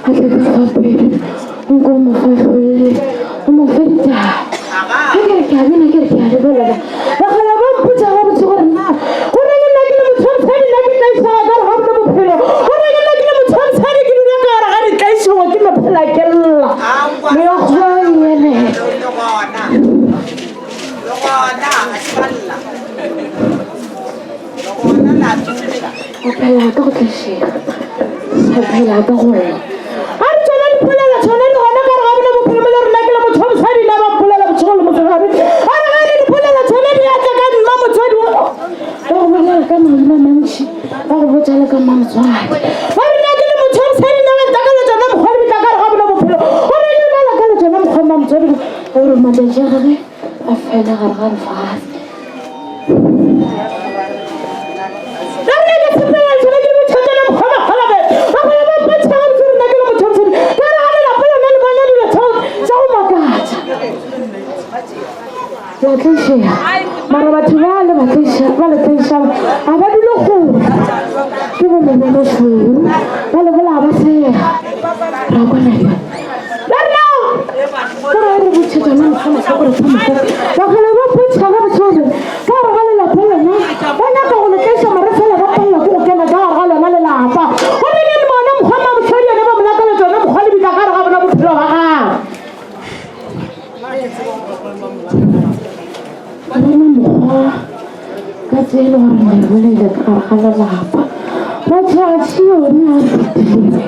A tle ka fa pele, nko o mo fahlolle, o mo fe ditaba. Ge ke re ke a bina, ke re ke a lebelela. Bagala ba mpotša gabotse gore na gore le nna ke le motho wa mosadi, nna ke tlaišega ka gare ga bone bophelo. Gore le nna ke le motho wa mosadi, ke dula ka gare ga ditlaišego, ke no phela ke lla. Meokgo e elela. O phela ka go tlaišega, o phela ka go lla. A re tšona dipolelo tšona di gona ka re ga bone bophelo mo le rena ke le motho wa mosadi na ba mpolela bošego le mosegare. A re ga e le dipolelo tšona di atla ka nna motswadi wa ba go bolela ka maina a mantši ba go botša le ka mmamotswadi. Ba re na ke le motho wa mosadi na ba ntakala tšona mokgwa le bitla ka re ga bone bophelo. Gore ke ba lakala tšona mokgwa mmamotswadi gore matšatši a gagwe a fele gare ga lefase. La tlaišega mara batho ba le ba tlaiša ba le tlaišang ga ba dule kgole ke bo mobonošweu ba le bolaya ba sega ra kwana Gore re botše tšona mokgwa mahlakore tša mokgwa bagala ba botšha ga botse gore ka gare ga lelapa lona ba nyaka go le tlaiša mare fela ba palela ke go kena ka gare ga lona lelapa gomme le bona mokgwa mabohlodi yone ba molakala tsona mokgwa le bitla ka gare ga bona bophelo ba gagwe bona mokgwa ka tsela gore le bolele ka gare ga lelapa matšatši one a fetile.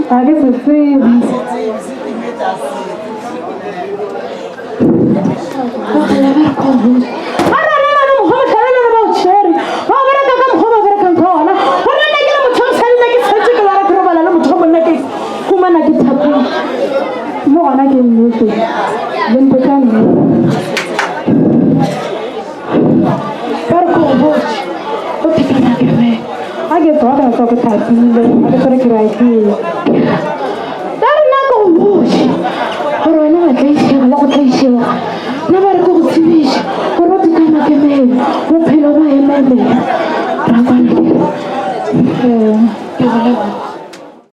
Ga ke se tsebe. Bagala ba re kgobotse. Ba re na le mokgwa mohlala le ba o tšhere. Ba bereka ka mokgwa ba berekang ka ona. Gore nna ke le motho wa mosadi nna ke tshwetse ke lwara ke robala le motho wa monna ke humana ke thapile. Mo gona ke nnete. Le mpotsa nnete. Ba re kgobotse. O thekana ke re. A ke tsoga ka tsoga ke thapile. A ke tsore ke ra ke. Ba re nna ke go botše gore wena wa tlaišega le go tlaišega. Nna ba re ke go tsebiše gore o tekana ke mele, bophelo ba ememela. Ra kwana ke re, Ee, ke go leboga.